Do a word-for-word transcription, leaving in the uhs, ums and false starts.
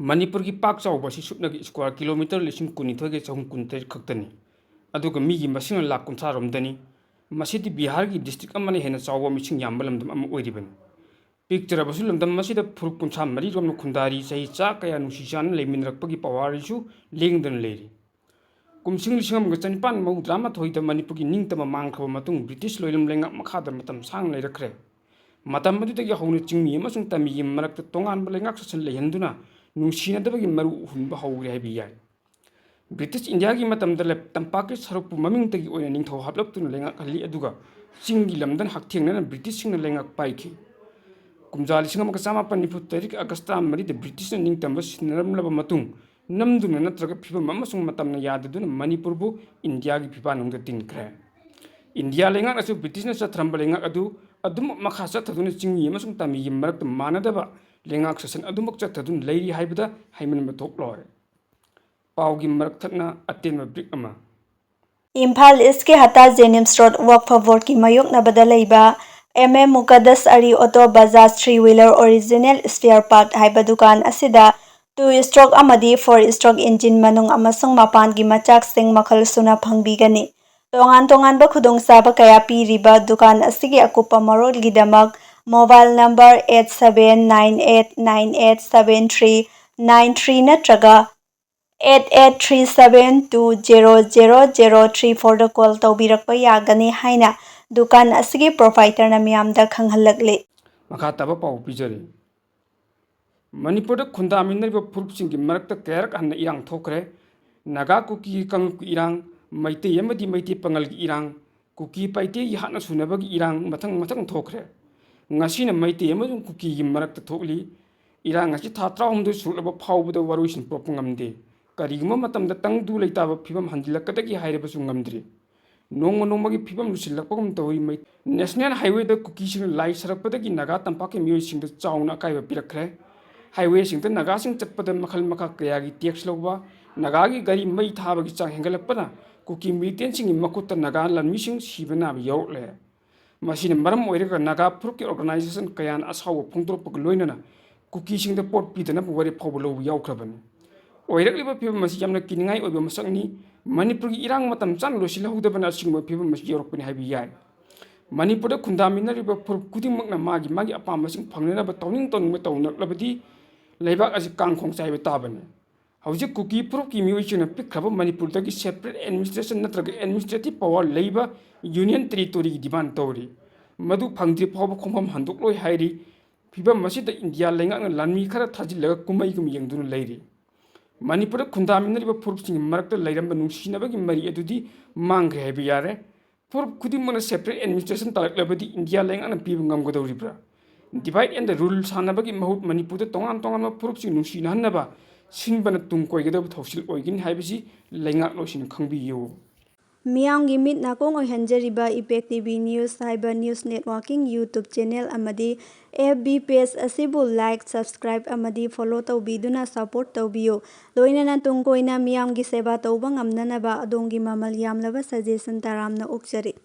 ꯃꯅꯤꯄꯨꯔꯒꯤ ꯄꯥꯛ ꯆꯥꯎꯕ ꯑꯁꯤ ꯁꯨꯞꯅꯒꯤ square kilometre ꯂꯤꯁꯤꯡ ꯀꯨꯟꯅꯤꯊꯣꯏꯒ ꯆꯍꯨꯝ ꯀꯨꯟꯇꯔꯦꯠ ꯈꯛꯇꯅꯤ꯫ ꯑꯗꯨꯒ ꯃꯤꯒꯤ ꯃꯁꯤꯡꯅ ꯂꯥꯈ ꯀꯨꯟꯊ꯭ꯔꯥ ꯔꯣꯝꯗꯅꯤ꯫ ꯃꯁꯤꯗꯤ ꯕꯤꯍꯥꯔꯒꯤ district ꯑꯃꯅ ꯍꯦꯟꯅ ꯆꯥꯎꯕ ꯃꯤꯁꯤꯡ ꯌꯥꯝꯕ ꯂꯝꯗꯝ ꯑꯃ ꯑꯣꯏꯔꯤꯕꯅꯤ꯫ ꯄꯤꯛꯆꯔꯕꯁꯨ ꯂꯝꯗꯝ ꯑꯁꯤꯗ ꯐꯨꯔꯨꯞ ꯀꯨꯟꯊ꯭ꯔꯥ ꯃꯔꯤ ꯔꯣꯝꯅ ꯈꯨꯟꯗꯥꯔꯤ꯫ ꯆꯍꯤ ꯆꯥ ꯀꯌꯥ ꯅꯨꯡꯁꯤ ꯆꯥꯟꯅ ꯂꯩꯃꯤꯟꯅꯔꯛꯄꯒꯤ ꯄꯋꯥꯔꯤꯁꯨ ꯂꯦꯡꯗꯅ ꯂꯩꯔꯤ꯫ ꯀꯨꯝꯁꯤꯡ ꯂꯤꯁꯤꯡ ꯑꯃꯒ ꯆꯅꯤꯄꯥꯟ ꯃꯧꯗ꯭ꯔꯥ ꯃꯥꯊꯣꯏꯗ ꯃꯅꯤꯄꯨꯔꯒꯤ ꯅꯤꯡꯇꯝꯕ ꯃꯥꯡꯈ꯭ꯔꯕ ꯃꯇꯨꯡ ꯕ꯭ꯔꯤꯇꯤꯁ ꯂꯣꯏꯂꯝ ꯂꯩꯉꯥꯛ ꯃꯈꯥꯗ ꯃꯇꯝ ꯁꯥꯡꯅ ꯂꯩꯔꯛꯈ꯭ꯔꯦ꯫ ꯃꯇꯝ ꯑꯗꯨꯗꯒꯤ ꯍꯧꯅ ꯆꯤꯡꯃꯤ ꯑꯃꯁꯨꯡ ꯇꯝꯃꯤꯒꯤ ꯃꯔꯛꯇ ꯇꯣꯉꯥꯟꯕ ꯂꯩꯉꯥꯛ ꯁꯥꯁꯟ ꯂꯩꯍꯟꯗꯨꯅ ꯅꯨꯡꯁꯤꯅꯗꯕꯒꯤ ꯃꯔꯨ ꯍꯨꯟꯕ ꯍꯧꯔꯦ ꯍꯥꯏꯕ ꯌꯥꯏ꯫ ꯕ꯭ꯔꯤꯇꯤꯁ ꯏꯟꯗꯤꯌꯥꯒꯤ ꯃꯇꯝꯗ ꯂꯩ-, ꯇꯝꯄꯥꯛꯀꯤ ꯁꯔꯨꯛꯄꯨ ꯃꯃꯤꯡꯇꯒꯤ ꯑꯣꯏꯅ ꯅꯤꯡꯊꯧ ꯍꯥꯞꯂꯛꯇꯨꯅ ꯂꯩꯉꯥꯛꯍꯜꯂꯤ, ꯑꯗꯨꯒ ꯆꯤꯡꯒꯤ ꯂꯝꯗꯝ ꯍꯛꯊꯦꯡꯅꯅ ꯕ꯭ꯔꯤꯇꯤꯁꯁꯤꯡꯅ ꯂꯩꯉꯥꯛ ꯄꯥꯏꯈꯤ꯫ ꯀꯨꯝꯖꯥ ꯂꯤꯁꯤꯡ ꯑꯃꯒ ꯆꯥꯃꯥꯄꯟ ꯅꯤꯐꯨ ꯇꯔꯦꯠ ꯑꯥꯒꯁ ꯇꯔꯥꯃꯔꯤꯗ ꯕ꯭ꯔꯤꯇꯤꯁꯅ ꯅꯤꯡꯇꯝꯕ ꯁꯤꯟꯅꯔꯝꯂꯕ ꯃꯇꯨꯡ, ꯅꯝꯗꯨꯅ ꯅꯠꯇ꯭ꯔꯒ ꯐꯤꯕꯝ ꯑꯃꯁꯨꯡ ꯃꯇꯝꯅ ꯌꯥꯗꯗꯨꯅ ꯃꯅꯤꯄꯨꯔꯕꯨ ꯏꯟꯗꯤꯌꯥꯒꯤ ꯐꯤꯕꯥꯟꯅꯨꯡꯗ ꯇꯤꯟꯈ꯭ꯔꯦ꯫ ꯏꯟꯗꯤꯌꯥ ꯂꯩꯉꯥꯛꯅꯁꯨ ꯕ꯭ꯔꯤꯇꯤꯁꯅ ꯆꯠꯊꯔꯝꯕ ꯂꯩꯉꯥꯛ ꯑꯗꯨ ꯑꯗꯨꯃꯛ ꯃꯈꯥ ꯆꯠꯊꯗꯨꯅ ꯆꯤꯡꯃꯤ ꯑꯃꯁꯨꯡ ꯇꯝꯃꯤꯒꯤ ꯃꯔꯛꯇ ꯃꯥꯟꯅꯗꯕ ꯂꯩꯉꯥꯛ ꯁꯥꯁꯟ ꯑꯗꯨꯃꯛ ꯆꯠꯊꯗꯨꯅ ꯂꯩꯔꯤ ꯍꯥꯏꯕꯗ ꯍꯥꯏꯃꯟꯕ ꯊꯣꯛꯂꯣꯏ꯫ ꯄꯥꯎꯒꯤ ꯃꯔꯛ ꯊꯠꯅ ꯑꯇꯦꯟꯕ brief ꯑꯃ꯫ ꯏꯝꯐꯥꯜ ꯏꯁꯀꯤ ꯍꯇꯥ ꯖꯦꯅꯤꯝꯁ ꯔꯣꯗ ꯋꯛꯐ ꯕꯣꯔꯗꯀꯤ ꯃꯥꯌꯣꯛꯅꯕꯗ ꯂꯩꯕ M M Muqaddas Ali auto Bajaj three wheeler original spare part ꯍꯥꯏꯕ ꯗꯨꯀꯥꯟ ꯑꯁꯤꯗ two stroke ꯑꯃꯗꯤ four stroke engine ꯃꯅꯨꯡ ꯑꯃꯁꯨꯡ ꯃꯄꯥꯟꯒꯤ ꯃꯆꯥꯛꯁꯤꯡ ꯃꯈꯜ ꯁꯨꯅ ꯐꯪꯕꯤꯒꯅꯤ꯫ ꯇꯣꯉꯥꯟ ꯇꯣꯉꯥꯟꯕ ꯈꯨꯗꯣꯡꯆꯥꯕ ꯀꯌꯥ ꯄꯤꯔꯤꯕ ꯗꯨꯀꯥꯟ ꯑꯁꯤꯒꯤ ꯑꯀꯨꯞꯄ ꯃꯔꯣꯜꯒꯤꯗꯃꯛ mobile number eight seven nine eight nine eight seven three nine three ꯅꯠꯇ꯭ꯔꯒ eight eight three seven two zero zero zero three fourꯗ call ꯇꯧꯕꯤꯔꯛꯄ ꯌꯥꯒꯅꯤ ꯍꯥꯏꯅ ꯗꯨꯀꯥꯟ ꯑꯁꯤꯒꯤ proprietorꯅ ꯃꯤꯌꯥꯝꯗ ꯈꯪꯍꯜꯂꯛꯂꯤ꯫ ꯃꯈꯥ ꯇꯥꯕ ꯄꯥꯎ ꯄꯤꯖꯔꯤ꯫ ꯃꯅꯤꯄꯨꯔꯗ ꯈꯨꯟꯗꯥꯃꯤꯟꯅꯔꯤꯕ ꯐꯨꯔꯨꯞꯁꯤꯡꯒꯤ ꯃꯔꯛꯇ ꯀꯌꯥꯔꯛ ꯍꯟꯅ ꯏꯔꯥꯡ ꯊꯣꯛꯈ꯭ꯔꯦ꯫ ꯅꯥꯒꯥ ꯀꯨꯀꯤ ꯀꯥꯡꯂꯨꯞꯀꯤ ꯏꯔꯥꯡ, ꯃꯩꯇꯩ ꯑꯃꯗꯤ ꯃꯩꯇꯩ ꯄꯥꯉꯜꯒꯤ ꯏꯔꯥꯡ, ꯀꯨꯀꯤ ꯄꯥꯏꯇꯦꯒꯤ ꯍꯥꯠꯅ ꯁꯨꯅꯕꯒꯤ ꯏꯔꯥꯡ ꯃꯊꯪ ꯃꯊꯪ ꯊꯣꯛꯈ꯭ꯔꯦ꯫ ꯉꯁꯤꯅ ꯃꯩꯇꯩ ꯑꯃꯁꯨꯡ ꯀꯨꯀꯤꯒꯤ ꯃꯔꯛꯇ ꯊꯣꯛꯂꯤ꯫ ꯏꯔꯥꯡ ꯑꯁꯤ ꯊꯥ ꯇꯔꯥꯍꯨꯝꯗꯣꯏ ꯁꯨꯔꯛꯂꯕ ꯐꯥꯎꯕꯗ ꯋꯥꯔꯣꯏꯁꯤꯟ ꯄꯨꯔꯛꯄ ꯉꯝꯗꯦ꯫ ꯀꯔꯤꯒꯨꯝꯕ ꯃꯇꯝꯗ ꯇꯪꯗꯨ ꯂꯩꯇꯥꯕ ꯐꯤꯕꯝ ꯍꯟꯖꯤꯜꯂꯛꯀꯗꯒꯦ ꯍꯥꯏꯔꯕꯁꯨ ꯉꯝꯗ꯭ꯔꯤ꯫ ꯅꯣꯡꯃ ꯅꯣꯡꯃꯒꯤ ꯐꯤꯕꯝ ꯂꯨꯁꯤꯜꯂꯛꯄꯒꯨꯝ ꯇꯧꯔꯤ꯫ ꯃꯩ-, National Highwayꯗ ꯀꯨꯀꯤꯁꯤꯡꯅ ꯂꯥꯏ ꯁꯥꯔꯛꯄꯗꯒꯤ ꯅꯥꯒꯥ ꯇꯝꯄꯥꯛꯀꯤ ꯃꯤꯑꯣꯏꯁꯤꯡꯗ ꯆꯥꯎꯅ ꯑꯀꯥꯏꯕ ꯄꯤꯔꯛꯈ꯭ꯔꯦ꯫ Highwayꯁꯤꯡꯗ ꯅꯥꯒꯥꯁꯤꯡ ꯆꯠꯄꯗ ꯃꯈꯜ ꯃꯈꯥ ꯀꯌꯥꯒꯤ tax ꯂꯧꯕ, ꯅꯥꯒꯥꯒꯤ ꯒꯥꯔꯤ ꯃꯩ ꯊꯥꯕꯒꯤ ꯆꯥꯡ ꯍꯦꯟꯒꯠꯂꯛꯄꯅ ꯀꯨꯀꯤ militantꯁꯤꯡꯒꯤ ꯃꯈꯨꯠꯇ ꯅꯥꯒꯥ ꯂꯥꯟꯃꯤꯁꯤꯡ ꯁꯤꯕ ꯅꯥꯕ ꯌꯥꯎꯔꯛꯂꯦ꯫ ꯃꯁꯤꯅ ꯃꯔꯝ ꯑꯣꯏꯔꯒ ꯅꯥꯒꯥ ꯐꯨꯔꯨꯞꯀꯤ organisation ꯀꯌꯥꯅ ꯑꯁꯥꯎꯕ ꯐꯣꯡꯗꯣꯔꯛꯄꯒ ꯂꯣꯏꯅꯅ ꯀꯨꯀꯤꯁꯤꯡꯗ ꯄꯣꯠ ꯄꯤꯗꯅꯕ ꯋꯥꯔꯦꯞ ꯐꯥꯎꯕ ꯂꯧꯕ ꯌꯥꯎꯈ꯭ꯔꯕꯅꯤ꯫ ꯑꯣꯏꯔꯛꯂꯤꯕ ꯐꯤꯕꯝ ꯑꯁꯤ ꯌꯥꯝꯅ ꯀꯤꯅꯤꯡꯉꯥꯏ ꯑꯣꯏꯕ ꯃꯁꯛꯅꯤ꯫ ꯃꯅꯤꯄꯨꯔꯒꯤ ꯏꯔꯥꯡ ꯃꯇꯝ ꯆꯥꯅ ꯂꯣꯏꯁꯤꯜꯍꯧꯗꯕꯅ ꯑꯁꯤꯒꯨꯝꯕ ꯐꯤꯕꯝ ꯑꯁꯤ ꯌꯧꯔꯛꯄꯅꯤ ꯍꯥꯏꯕ ꯌꯥꯏ꯫ ꯃꯅꯤꯄꯨꯔꯗ ꯈꯨꯟꯗꯥꯃꯤꯟꯅꯔꯤꯕ ꯐꯨꯔꯨꯞ ꯈꯨꯗꯤꯡꯃꯛꯅ ꯃꯥꯒꯤ ꯃꯥꯒꯤ ꯑꯄꯥꯝꯕꯁꯤꯡ ꯐꯪꯅꯅꯕ ꯇꯧꯅꯤꯡ ꯇꯧꯅꯤꯡꯕ ꯇꯧꯅꯔꯛꯂꯕꯗꯤ ꯂꯩꯕꯥꯛ ꯑꯁꯤ ꯀꯥꯡꯈꯣꯡ ꯆꯥꯏꯕ ꯇꯥꯕꯅꯤ꯫ ꯍꯧꯖꯤꯛ ꯀꯨꯀꯤ ꯐꯨꯔꯨꯞꯀꯤ ꯃꯤꯑꯣꯏꯁꯤꯡꯅ ꯄꯤꯛꯈ꯭ꯔꯕ ꯃꯅꯤꯄꯨꯔꯗꯒꯤ separate administration ꯅꯠꯇ꯭ꯔꯒ administrative power ꯂꯩꯕ union territoryꯒꯤ demand ꯇꯧꯔꯤ꯫ ꯃꯗꯨ ꯐꯪꯗ꯭ꯔꯤ ꯐꯥꯎꯕ ꯈꯣꯡꯐꯝ ꯍꯟꯗꯣꯛꯂꯣꯏ ꯍꯥꯏꯔꯤ꯫ ꯐꯤꯕꯝ ꯑꯁꯤꯗ ꯏꯟꯗꯤꯌꯥ ꯂꯩꯉꯥꯛꯅ ꯂꯥꯟꯃꯤ ꯈꯔ ꯊꯥꯖꯤꯜꯂꯒ ꯀꯨꯝꯍꯩꯒꯨꯝ ꯌꯦꯡꯗꯨꯅ ꯂꯩꯔꯤ꯫ ꯃꯅꯤꯄꯨꯔꯗ ꯈꯨꯟꯗꯥꯃꯤꯟꯅꯔꯤꯕ ꯐꯨꯔꯨꯞꯁꯤꯡꯒꯤ ꯃꯔꯛꯇ ꯂꯩꯔꯝꯕ ꯅꯨꯡꯁꯤꯅꯕꯒꯤ ꯃꯔꯤ ꯑꯗꯨꯗꯤ ꯃꯥꯡꯈ꯭ꯔꯦ ꯍꯥꯏꯕ ꯌꯥꯔꯦ꯫ ꯐꯨꯔꯨꯞ ꯈꯨꯗꯤꯡꯃꯛꯅ separate administration ꯇꯥꯔꯛꯂꯕꯗꯤ ꯏꯟꯗꯤꯌꯥ ꯂꯩꯉꯥꯛꯅ ꯄꯤꯕ ꯉꯝꯒꯗꯧꯔꯤꯕ꯭ꯔꯥ? Divide and rule ꯁꯥꯟꯅꯕꯒꯤ ꯃꯍꯨꯠ ꯃꯅꯤꯄꯨꯔꯗ ꯇꯣꯉꯥꯟ ꯇꯣꯉꯥꯟꯕ ꯐꯨꯔꯨꯞꯁꯤꯡ ꯅꯨꯡꯁꯤꯅꯍꯟꯅꯕ ꯁꯤꯟꯕꯅ ꯇꯨꯡ ꯀꯣꯏꯒꯗꯕ ꯊꯧꯁꯤꯜ ꯑꯣꯏꯒꯅꯤ ꯍꯥꯏꯕꯁꯤ ꯂꯩꯉꯥꯛꯂꯣꯏꯁꯤꯡꯅ ꯈꯪꯕꯤꯌꯨ꯫ ꯃꯤꯌꯥꯝꯒꯤ ꯃꯤꯠ ꯅꯥꯀꯣꯡ ꯑꯣꯏꯍꯟꯖꯔꯤꯕ Impact T V News ꯍꯥꯏꯕ news networking YouTube channel ꯑꯃꯗꯤ F B page ꯑꯁꯤꯕꯨ like, subscribe ꯑꯃꯗꯤ follow ꯇꯧꯕꯤꯗꯨꯅ support ꯇꯧꯕꯤꯌꯨ꯫ ꯂꯣꯏꯅꯅ ꯇꯨꯡ ꯀꯣꯏꯅ ꯃꯤꯌꯥꯝꯒꯤ ꯁꯦꯕꯥ ꯇꯧꯕ ꯉꯝꯅꯅꯕ ꯑꯗꯣꯝꯒꯤ ꯃꯃꯜ ꯌꯥꯝꯂꯕ suggestion ꯇꯔꯥꯝꯅ ꯑꯣꯛꯆꯔꯤ꯫